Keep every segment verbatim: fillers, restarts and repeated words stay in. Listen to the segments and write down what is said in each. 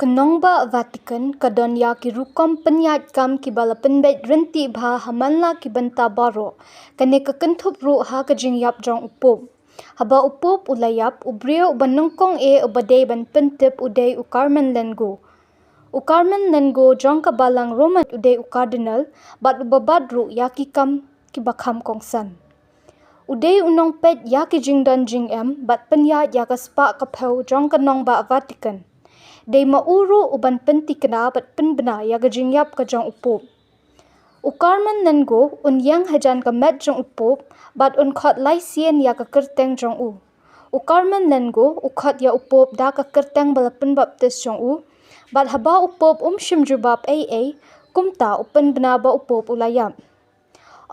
Ka nongbah Vatican ka don ïa ki rukom pynïaid kam kiba la pynbeit ryntih bha ha man la ki bynta baroh. Kane ka kynthup ruh ha ka jingïap jong u Pope. Haba u Pope u la ïap, u briew uba nyngkong eh uba dei ban pyntip u dei u Carmen Lengo. U Carmen Lengo jong ka balang Roman u dei u Cardinal, bad uba bat ruh ïa ki kam kiba kham kongsan. U dei u nongpeit ïa ki jingdon jingem bad pynïaid ïa ka spah ka phew jong ka nongbah Vatican. Dei ma u ruh uban pyntikna bad pynbna ïa ka jingïap ka jong u Pope. U Carmen Lengo un ïeng hajan ka met jong u Pope bad un khot lai sien ïa ka kyrteng jong u. U Carmen Lengo u khot ïa u Pope da ka kyrteng ba la pynbaptis jong u, bad haba u Pope um shim jubab ei ei, kumta u pynbna ba u Pope u la ïap.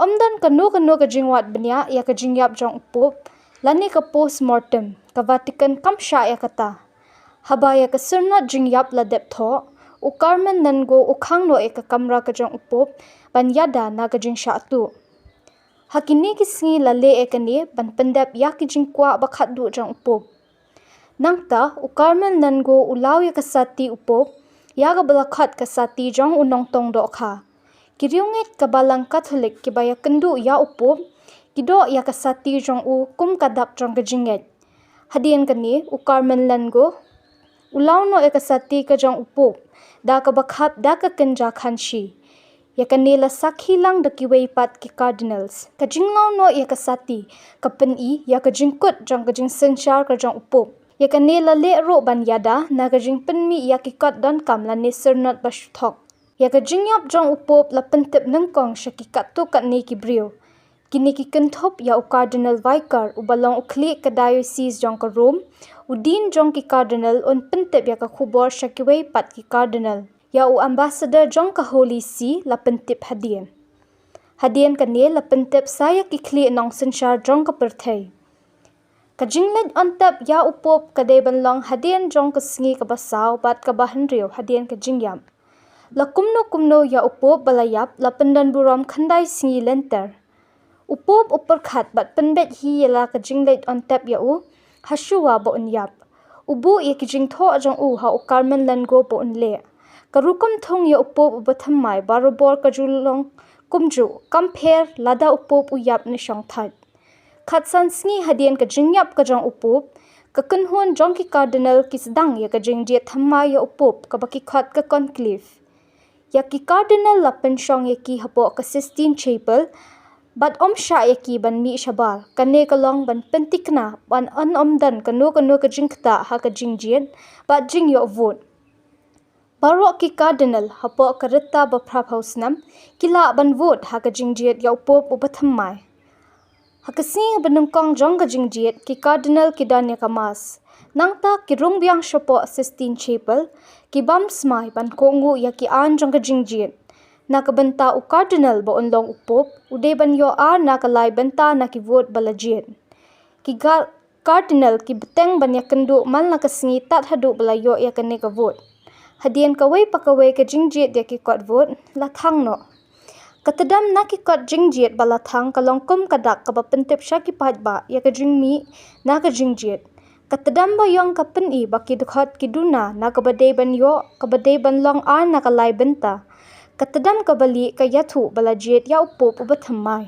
Ym don kano kano ka jingwad bniah ïa ka jingïap jong u Pope, lane ka post mortem, ka Vatican kam shah ïa kata. Haba ïa ka syrnod jingïap la dep thoh, u Carmen Lengo u khang noh ïa ka kamra ka jong u Pope ban ïada na ka jingshah tuh. Ha kine ki sngi la leh ïa kane ban pyndep ïa ki jingkwah ba khatduh jong u Pope. Nangta u Carmen Lengo u law ïa ka sati u Pope, ïa kaba la khot ka sati jong u nongtong dohkha. Ki riewngeit ka balang Katholik kiba ïakynduh ïa u Pope ki doh ïa ka sati jong u kum ka dak jong ka jingngeit. Hadien kane u Carmen Lengo u law noh ïa ka sati ka jong u Pope da kaba khap da ka kynja khanshi. Ïa kane la sakhi lang da kiwei pat ki Cardinals. Ka jinglaw noh ïa ka sati ka pyni ïa ka jingkut jong ka jingsynshar ka jong u Pope. Ïa kane la leh ruh ban ïada na ka jingpynmih ïa ki kot donkam lane syrnod ba shu thok. Ïa ka jingïap jong u Pope la pyntip nyngkong sha ki katto katne ki briew. Kine ki kynthup ïa u Cardinal Vicar uba long u khlieh ka diocese jong ka Rome. U dean jong ki Cardinal un pyntip ïa ka khubor sha kiwei pat ki Cardinal. Ïa u ambassador jong ka Holy See la pyntip hadien. Hadien kane la pyntip sa ïa ki khlieh nongsynshar jong ka pyrthei. Ka jingleit on tep ïa u Pope ka dei ban long hadien jong ka sngi kaba saw bad kaba hynriew hadien ka jingïap. La kumno kumno ïa u Pope ba la ïap la pyndon burom khyndai sngi lynter. U Pope u pyrkhat bad pynbeit hi ïa la ka jingleit on tep ïa u, ha shuwa ba un ïap. U buh ïa ki jingthoh jong u ha u Carmen Lengo ba un leh. Ka rukom thung ïa u Pope uba thymmai barabor ka ju long kumjuh, kam pher lada u Pope u ïap ne shong thait. Khatsan sngi hadien ka jingïap ka jong u Pope, ka kynhun jong ki Cardinal ki sdang ïa ka jingjied thymmai ïa u Pope kaba ki khot ka conclave. Ïa ki Cardinal la pynshong ïa ki hapoh ka Sistine Chapel, bad ym shah ïa ki ban mih shabar, kane ka long ban pyntikna ban ym don kano kano ka jingktah ha ka jingjied bad jingïoh vote. Baroh ki Cardinal hapoh ka rta ba phra phew snem ki lah ban vote ha ka jingjied ïa u Pope uba thymmai. Ha ka sngi ba nyngkong jong ka jingjied ki Cardinal ki don ïa ka Mass. Nangta ki rung biang shapoh Sistine Chapel ki bam smai ban kohnguh ïa ki aiñ jong ka jingjied. Na ka bynta u Cardinal ba un long u Pope u dei ban ïoh ar na ka lai bynta na ki vote ba la jied. Ki Cardinal ki bteng ban ïakynduh man la ka sngi tad haduh ba la ïoh ïa kane ka vote. Hadien kawei pa kawei ka jingjied ïa ki kot vote la thang noh. Ka tdem na ki kot jingjied ba la thang ka long kum ka dak kaba pyntip sha ki paidbah ïa ka jingmih na ka jingjied. Ka tdem ba ïong ka pyni ba ki dkhot ki duna na kaba dei ban ïoh kaba dei ban long ar na ka lai bynta. Ka tdem kaba lieh ka ïathuh ba la jied ïa u Pope uba thymmai.